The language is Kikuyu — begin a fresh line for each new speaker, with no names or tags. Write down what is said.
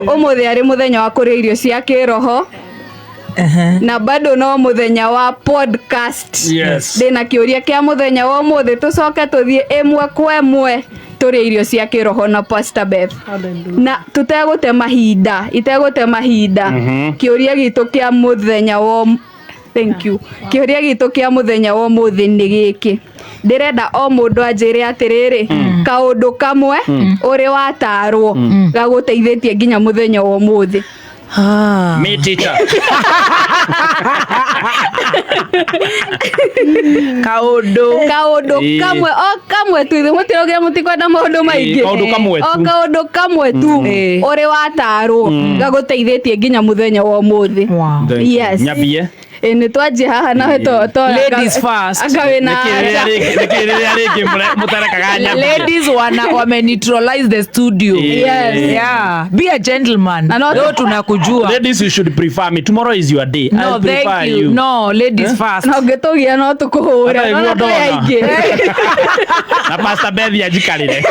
Ũmũthĩ arĩ mũthenya wa kũrĩa irio cia kĩroho na bado no mũthenya wa podcast.
Yes.
Ndĩna kĩũria kĩa mũthenya wa ũmũthĩ, tũcoke tũthiĩ ĩmwe kwa ĩmwe tũrĩe irio cia kĩroho na Pastor Beth na tũtegũte mahinda, itegũte mahinda. Kĩũria gitũ kĩa mũthenya wa thank you, kĩũria gitũ kĩa mũthenya wa ũmũthĩ nĩ gĩkĩ: ndĩrenda o mũndũ anjĩre atĩrĩrĩ, kaũndũ kamwe ũrĩ watarwo gagũteithĩtie nginya mũthenya wa ũmũthĩ.
Ah.
Me, teacher.
Kaũndũ.
Kaũndũ kamwe, o kamwe tu. Ithuĩ mũtiraugira mũtikwenda maũndũ maingĩ.
Kaũndũ kamwe
o
tu.
Kaũndũ kamwe tu ũrĩ watarwo gagũteithĩtie nginya mũthenya wa ũmũthĩ.
Wow.
Thank you.
Yes.
Nyambie.
Ĩ, nĩ twanjie haha nawe to
Ladies first.
Anga wĩna
Nĩkĩ rĩrĩa
anja.
Nĩkĩ rĩrĩa rĩngĩ mũtarekaga nyambie?
Ladies wana wame neutralize the studio.
Yes.
Yeah. Be a gentleman.
Na
Leo tunakujua.
Ladies, you should prefer me. Tomorrow is your day.
No,
I prefer
thank you.
you.
No, ladies first.
Na ũngĩtũgia no tũkũhũre.
Hata
Nona
nĩguo
twĩ
ndona.
aingĩ.
Na Pastor Beth anjikarĩre.